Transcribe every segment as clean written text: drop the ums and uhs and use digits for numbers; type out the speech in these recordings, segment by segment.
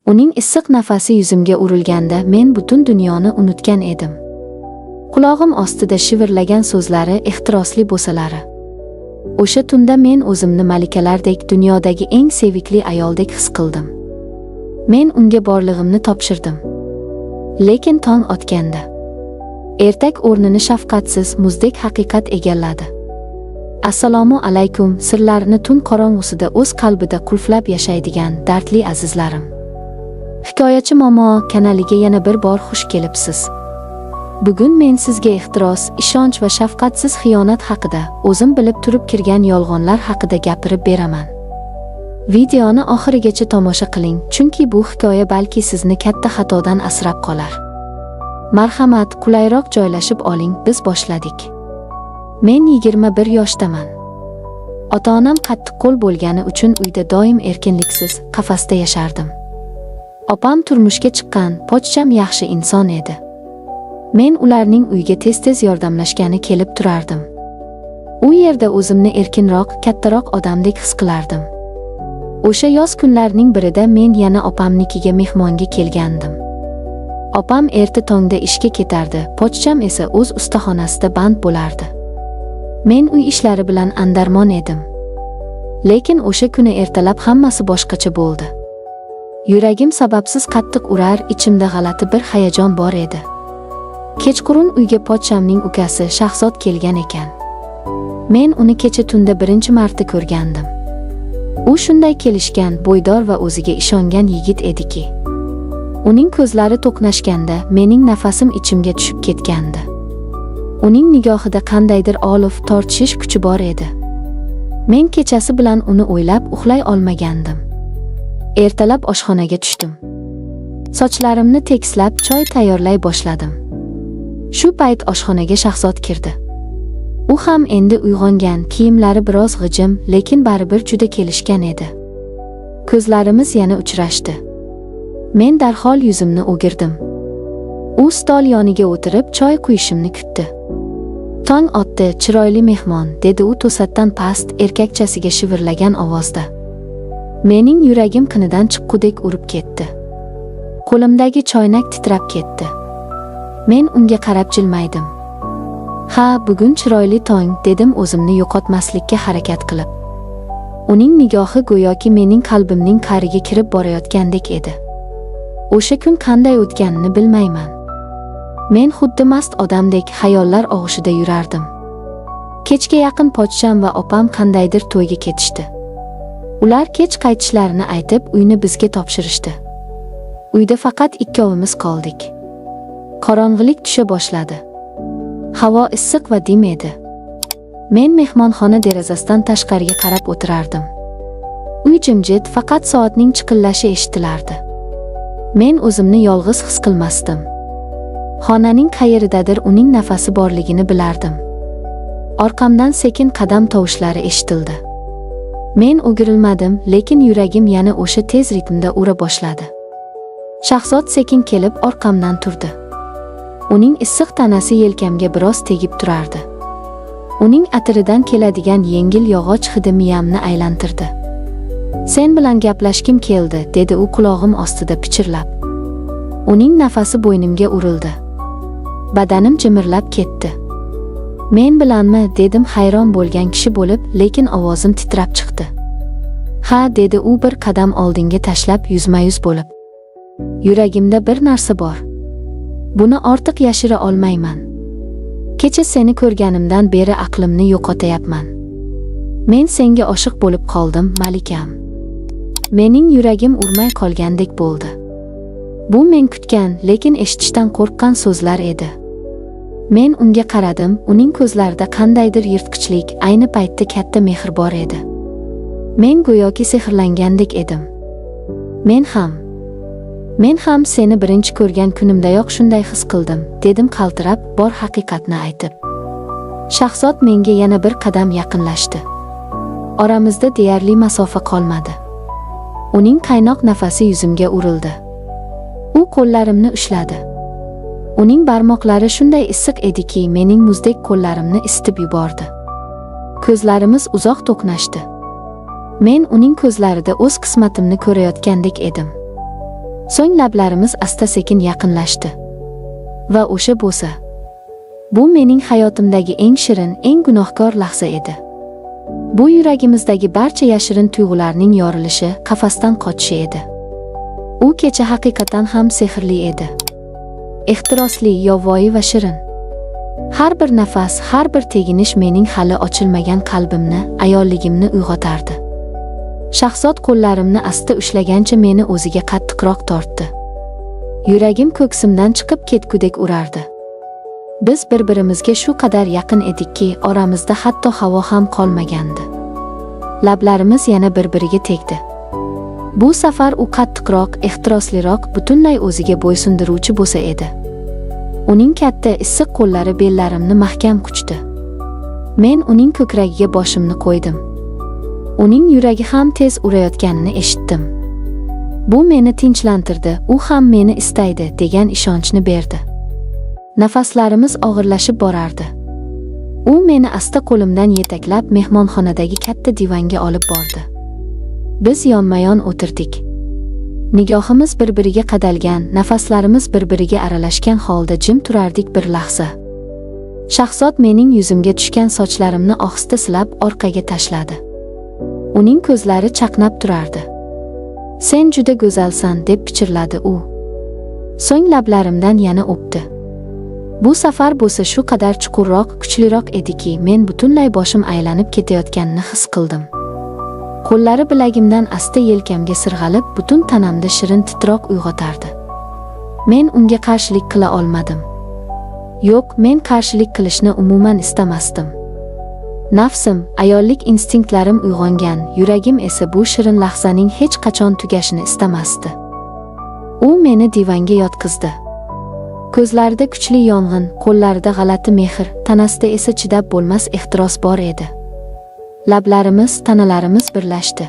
Uning issiq nafasi yuzimga urilganda men butun dunyoni unutgan edim. Qulog'im ostida shivirlagan so'zlari, ehtirosli bo'salari. O'sha tunda men o'zimni malikalardek, dunyodagi eng sevikli ayoldek his qildim. Men unga borlig'imni topshirdim. Lekin tong otganda ertak o'rnini shafqatsiz muzdek haqiqat egalladi. Assalomu alaykum, sirlarini tun qorong'usida o'z qalbida qulflab yashaydigan dardli azizlarim. Hikoyachi momo kanaliga yana bir bor xush kelibsiz. Bugun men sizga ehtiros, ishonch va shafqatsiz xiyonat haqida, o'zim bilib turib kirgan yolg'onlar haqida gapirib beraman. Videoni oxirigacha tomosha qiling, chunki bu hikoya balki sizni katta xatodan asrab qolar. Marhamat, qulayroq joylashib oling, biz boshladik. Men 21 yoshdaman. Ota-onam qattiqqo'l bo'lgani uchun uyda doim erkinliksiz, qafasda yashardim. Opam turmushga chiqqan, pochcham yaxshi inson edi. Men ularning uyga tez-tez yordamlashgani kelib turardim. U yerda o'zimni erkinroq, kattaroq odamdek his qilardim. O'sha yoz kunlarining birida men yana opamnikiga mehmonga kelgandim. Opam erta tongda ishga ketardi, pochcham esa o'z ustaxonasida band bo'lardi. Men uy ishlari bilan andarmon edim. Lekin o'sha kuni ertalab hammasi boshqacha bo'ldi. Yuragim sababsiz qattiq urar, ichimda g'alati bir hayajon bor edi. Kechqurun uyga pochchamning ukasi Shahzod kelgan ekan. Men uni kecha tunda birinchi marta ko'rgandim. U shunday kelishgan, bo'ydor va o'ziga ishongan yigit ediki, uning ko'zlari to'qnashganda mening nafasim ichimga tushib ketgandi. Uning nigohida qandaydir olov, tortishish kuchi bor edi. Men kechasi bilan uni o'ylab uxlay olmagandim. Ertalab oshxonaga tushdim. Sochlarimni tekislab, choy tayyorlay boshladim. Shu payt oshxonaga Shahzod kirdi. U ham endi uyg'ongan, kiyimlari biroz g'ijim, lekin baribir juda kelishgan edi. Ko'zlarimiz yana uchrashdi. Men darhol yuzimni o'girdim. U stol yoniga o'tirib, choy quyishimni kutdi. "Tong otdi, chiroyli mehmon", dedi u to'satdan past, erkakchasiga shivirlagan ovozda. Mening yuragim qinidan chiqqudek urib ketdi. Qo'limdagi choynak titrab ketdi. Men unga qarab jilmaydim. "Ha, bugun chiroyli tong", dedim o'zimni yo'qotmaslikka harakat qilib. Uning nigohi go'yoki mening qalbimning qa'riga kirib borayotgandek edi. O'sha kun qanday o'tganini bilmayman. Men xuddi mast odamdek xayollar og'ushida yurardim. Kechga yaqin pochcham va opam qandaydir to'yga ketishdi. Ular kech qaytishlarini aytib, uyni bizga topshirishdi. Uyda faqat ikkovimiz qoldik. Qorong'ilik tusha boshladi. Havo issiq va dim edi. Men mehmonxona derazasidan tashqariga qarab o'tirardim. Uy jimjit, faqat soatning chiqillashi eshitilardi. Men o'zimni yolg'iz his qilmasdim. Xonaning qayeridadir uning nafasi borligini bilardim. Orqamdan sekin qadam tovushlari eshitildi. Men o'girilmadim, lekin yuragim yana o'sha tez ritmda ura boshladi. Shahzod sekin kelib orqamdan turdi. Uning issiq tanasi yelkamga biroz tegib turardi. Uning atiridan keladigan yengil yog'och hidi miyamni aylantirdi. "Sen bilan gaplashgim keldi", dedi u qulog'im ostida pichirlab. Uning nafasi bo'ynimga urildi. Badanim jimirlab ketdi. "Men bilanmi?" dedim hayron bo'lgan kishi bo'lib, lekin ovozim titrab chiqdi. "Ha", dedi u bir qadam oldinga tashlab, yuzma-yuz bo'lib. "Yuragimda bir narsa bor. Buni ortiq yashira olmayman. Kecha seni ko'rganimdan beri aqlimni yo'qotayapman. Men senga oshiq bo'lib qoldim, malikam." Mening yuragim urmay qolgandek bo'ldi. Bu men kutgan, lekin eshitishdan qo'rqqan so'zlar edi. Men unga qaradim, uning ko'zlarida qandaydir yirtqichlik, ayni paytda katta mehr bor edi. Men go'yoki sehrlangandek edim. "Men ham seni birinchi ko'rgan kunimdayoq shunday his qildim", dedim qaltirab, bor haqiqatni aytib. Shahzod menga yana bir qadam yaqinlashdi. Oramizda deyarli masofa qolmadi. Uning qaynoq nafasi yuzimga urildi. U qo'llarimni ushladi. Uning barmoqlari shunday issiq ediki, mening muzdek qo'llarimni isitib yubordi. Ko'zlarimiz uzoq to'qnashdi. Men uning ko'zlarida o'z qismatimni ko'rayotgandek edim. So'ng lablarimiz asta-sekin yaqinlashdi. Va o'sha bo'sa. Bu mening hayotimdagi eng shirin, eng gunohkor lahza edi. Bu yuragimizdagi barcha yashirin tuyg'ularning yorilishi, qafasdan qochishi edi. U kecha haqiqatan ham sehrli edi. Ehtirosli, yovvoyi va shirin. Har bir nafas, har bir teginish mening hali ochilmagan qalbimni, ayolligimni uyg'otardi. Shahzod qo'llarimni asta ushlagancha meni o'ziga qattiqroq tortdi. Yuragim ko'ksimdan chiqib ketgudek urardi. Biz bir-birimizga shu qadar yaqin edikki, oramizda hatto havo ham qolmagandi. Lablarimiz yana bir-biriga tegdi. Bu safar u qattiqroq, ehtirosliroq, butunlay o'ziga bo'ysundiruvchi bo'sa edi. Uning katta, issiq qo'llari bellarimni mahkam quchdi. Men uning ko'kragiga boshimni qo'ydim. Uning yuragi ham tez urayotganini eshitdim. Bu meni tinchlantirdi, u ham meni istaydi degan ishonchni berdi. Nafaslarimiz og'irlashib borardi. U meni asta qo'limdan yetaklab mehmonxonadagi katta divanga olib bordi. Biz yonma-yon o'tirdik. Nigohimiz bir-biriga qadalgan, nafaslarimiz bir-biriga aralashgan holda jim turardik bir lahza. Shahzod mening yuzimga tushgan sochlarimni ohista silab orqaga tashladi. Uning ko'zlari chaqnab turardi. "Sen juda go'zalsan", deb pichirladi u. So'ng lablarimdan yana o'pdi. Bu safar bo'sa shu qadar chuqurroq, kuchliroq ediki, men butunlay boshim aylanib ketayotganini his qildim. Qo'llari bilagimdan asta yelkamga sirg'alib, butun tanamda shirin titroq uyg'otardi. Men unga qarshilik qila olmadim. Yo'q, men qarshilik qilishni umuman istamasdim. Nafsim, ayollik instinktlari uyg'ongan, yuragim esa bu shirin lahzaning hech qachon tugashini istamasdi. U meni divanga yotqizdi. Ko'zlarida kuchli yong'in, qo'llarida g'alati mehr, tanasida esa chidab bo'lmas ehtiros bor edi. Lablarimiz, tanalarimiz birlashdi.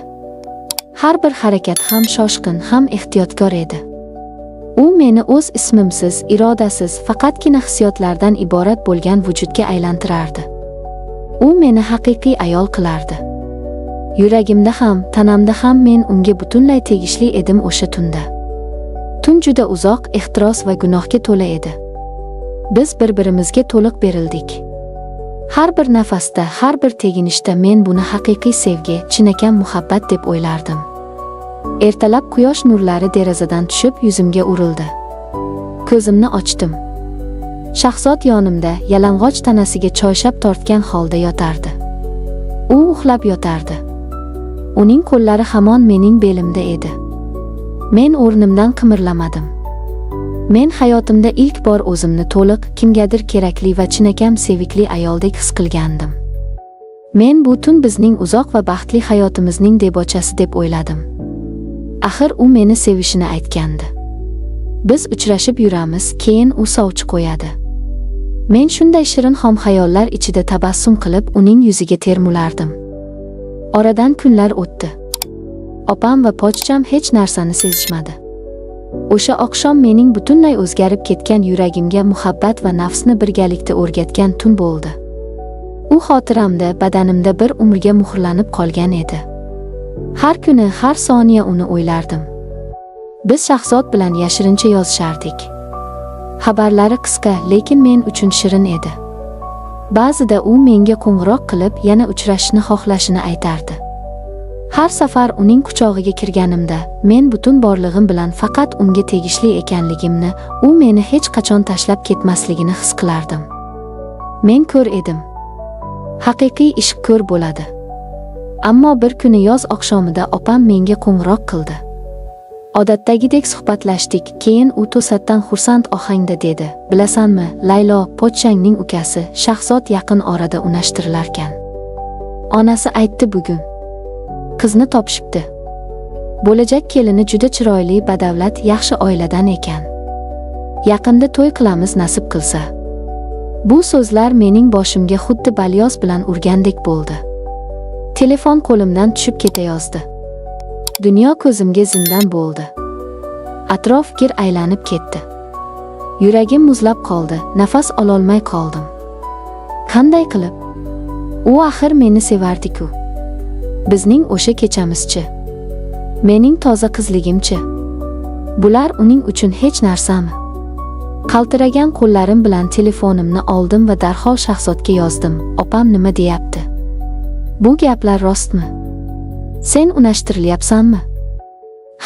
Har bir harakat ham shoshqin, ham ehtiyotkor edi. U meni o'z ismimsiz, irodasiz, faqatgina hissiyotlardan iborat bo'lgan vujudga aylantirardi. U meni haqiqiy ayol qilardi. Yuragimda ham, tanamda ham men unga butunlay tegishli edim o'sha tunda. Tun juda uzoq, ehtiros va gunohga to'la edi. Biz bir-birimizga to'liq berildik. Har bir nafasda, har bir teginishda men buni haqiqiy sevgi, chinakam muhabbat deb o'ylardim. Ertalab quyosh nurlari derazadan tushib yuzimga urildi. Ko'zimni ochdim. Shahzod yonimda yalang'och tanasiga choyshab tortgan holda yotardi. U uxlab yotardi. Uning qo'llari hamon mening belimda edi. Men o'rnimdan qimirlamadim. Men hayotimda ilk bor o'zimni to'liq, kimgadir kerakli va chinakam sevikli ayoldek his qilgandim. Men bu tun bizning uzoq va baxtli hayotimizning debochasi deb o'yladim. Axir u meni sevishini aytgandi. Biz uchrashib yuramiz, keyin u sovchi qo'yadi. Men shunday shirin xom xayollar ichida tabassum qilib, uning yuziga termulardim. Oradan kunlar o'tdi. Opam va pochcham hech narsani sezishmadi. O'sha oqshom mening butunlay o'zgarib ketgan yuragimga muhabbat va nafsni birgalikda o'rgatgan tun bo'ldi. U xotiramda, badanimda bir umrga muhrlanib qolgan edi. Har kuni, har soniya uni o'ylardim. Biz Shahzod bilan yashirincha yozishardik. Xabarlari qisqa, lekin men uchun shirin edi. Ba'zida u menga qo'ng'iroq qilib, yana uchrashishni xohlashini aytardi. Har safar uning quchog'iga kirganimda, men butun borlig'im bilan faqat unga tegishli ekanligimni, u meni hech qachon tashlab ketmasligini his qilardim. Men ko'r edim. Haqiqiy ishq ko'r bo'ladi. Ammo bir kuni yoz oqshomida opam menga qo'ng'iroq qildi. Odatdagidek suhbatlashdik, keyin u to'satdan xursand ohangda dedi: "Bilasanmi, Laylo, pochchangning ukasi Shahzod yaqin orada unash-tirilarkan. Onasi aytdi bugun. Qizni topishibdi. Bo'lajak kelini juda chiroyli, badavlat, yaxshi oiladan ekan. Yaqinda to'y qilamiz nasib qilsa." Bu so'zlar mening boshimga xuddi balyoz bilan urgandek bo'ldi. Telefon qo'limdan tushib ketayozdi. Dunyo ko'zimga zindon bo'ldi. Atrof gir aylanib ketdi. Yuragim muzlab qoldi, nafas ololmay qoldim. Qanday qilib? U axir meni sevardi-ku. Bizning o'sha kechamizchi? Mening toza qizligimchi? Bular uning uchun hech narsami? Qaltiragan qo'llarim bilan telefonimni oldim va darhol Shahzodga yozdim: "Opam nima deyapti? Bu gaplar rostmi? Sen unashtirilyapsanmi?"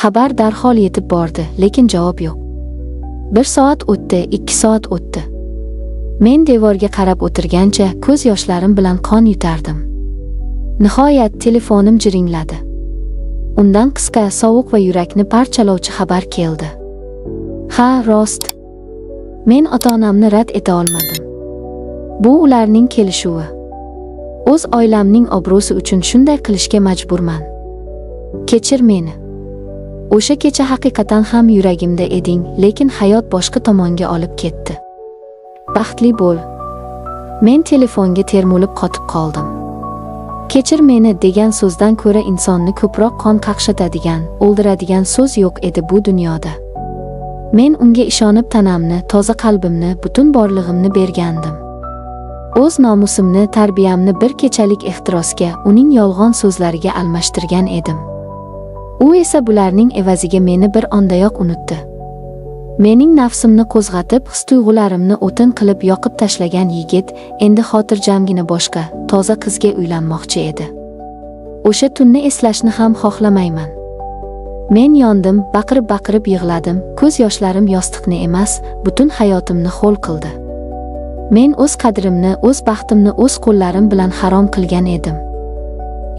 Xabar darhol yetib bordi, lekin javob yo'q. 1 soat o'tdi, 2 soat o'tdi. Men devorga qarab o'tirgancha ko'z yoshlarim bilan qon yutardim. Nihoyat telefonim jiringladi. Undan qisqa, sovuq va yurakni parchalovchi xabar keldi. "Ha, rost. Men ota-onamni rad eta olmadim. Bu ularning kelishuvi. O'z oilamning obro'si uchun shunday qilishga majburman. Kechir meni. O'sha kecha haqiqatan ham yuragimda eding, lekin hayot boshqa tomonga olib ketdi. Baxtli bo'l." Men telefonga termulib qotib qoldim. "Kechir meni" degan so'zdan ko'ra insonni ko'proq qon qaqshatadigan, o'ldiradigan so'z yo'q edi bu dunyoda. Men unga ishonib tanamni, toza qalbimni, butun borlig'imni bergandim. O'z nomusimni, tarbiyamni bir kechalik ehtirosga, uning yolg'on so'zlariga almashtirgan edim. U esa bularning evaziga meni bir ondayoq unutdi. Mening nafsimni qo'zg'atib, his-tuyg'ularimni o'tin qilib yoqib tashlagan yigit endi xotirjamgina boshqa, toza qizga uylanmoqchi edi. O'sha tunni eslashni ham xohlamayman. Men yondim, baqirib-baqirib yig'ladim, ko'z yoshlarim yostiqni emas, butun hayotimni ho'l qildi. Men o'z qadrimni, o'z baxtimni o'z qo'llarim bilan harom qilgan edim.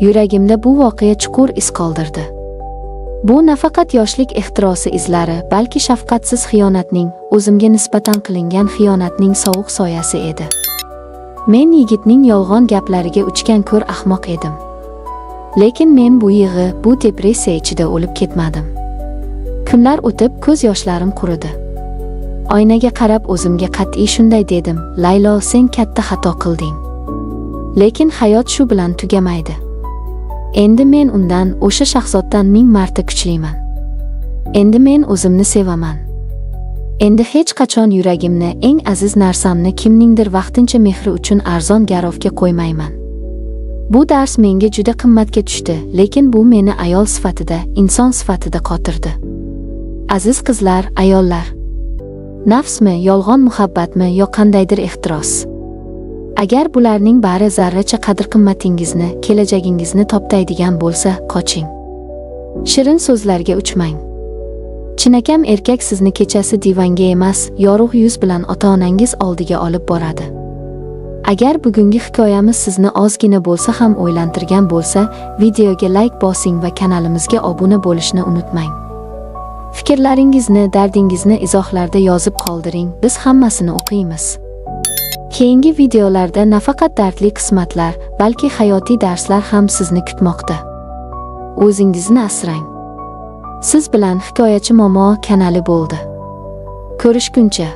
Yuragimda bu voqea chuqur iz qoldirdi. Bu nafaqat yoshlik ehtirosi izlari, balki shafqatsiz xiyonatning, o'zimga nisbatan qilingan xiyonatning sovuq soyasi edi. Men yigitning yolg'on gaplariga uchgan ko'r ahmoq edim. Lekin men bu yig'i, bu depressiya ichida o'lib ketmadim. Kunlar o'tib, ko'z yoshlarim quridi. Oynaga qarab o'zimga qat'iy shunday dedim: "Laylo, sen katta xato qilding. Lekin hayot shu bilan tugamaydi. Endi men undan, o'sha Shahzoddan 1000 marta kuchliman. Endi men o'zimni sevaman. Endi hech qachon yuragimni, eng aziz narsamni kimningdir vaqtincha mehri uchun arzon garovga qo'ymayman." Bu dars menga juda qimmatga tushdi, lekin bu meni ayol sifatida, inson sifatida qotirdi. Aziz qizlar, ayollar. Nafsmi, yolg'on muhabbatmi yo qandaydir ehtiros? Agar bularning bari zarracha qadr-qimmatingizni, kelajagingizni toptaydigan bo'lsa, qoching. Shirin so'zlarga uchmang. Chinakam erkak sizni kechasi divanga emas, yorug' yuz bilan ota-onangiz oldiga olib boradi. Agar bugungi hikoyamiz sizni ozgina bo'lsa ham o'ylantirgan bo'lsa, videoga like bosing va kanalimizga obuna bo'lishni unutmang. Fikrlaringizni, dardingizni izohlarda yozib qoldiring, biz hammasini o'qiymiz. Keyingi videolarda nafaqat dardli qismatlar, balki hayotiy darslar ham sizni kutmoqda. O'zingizni asrang. Siz bilan Hikoyachi Momo kanali bo'ldi. Ko'rishguncha.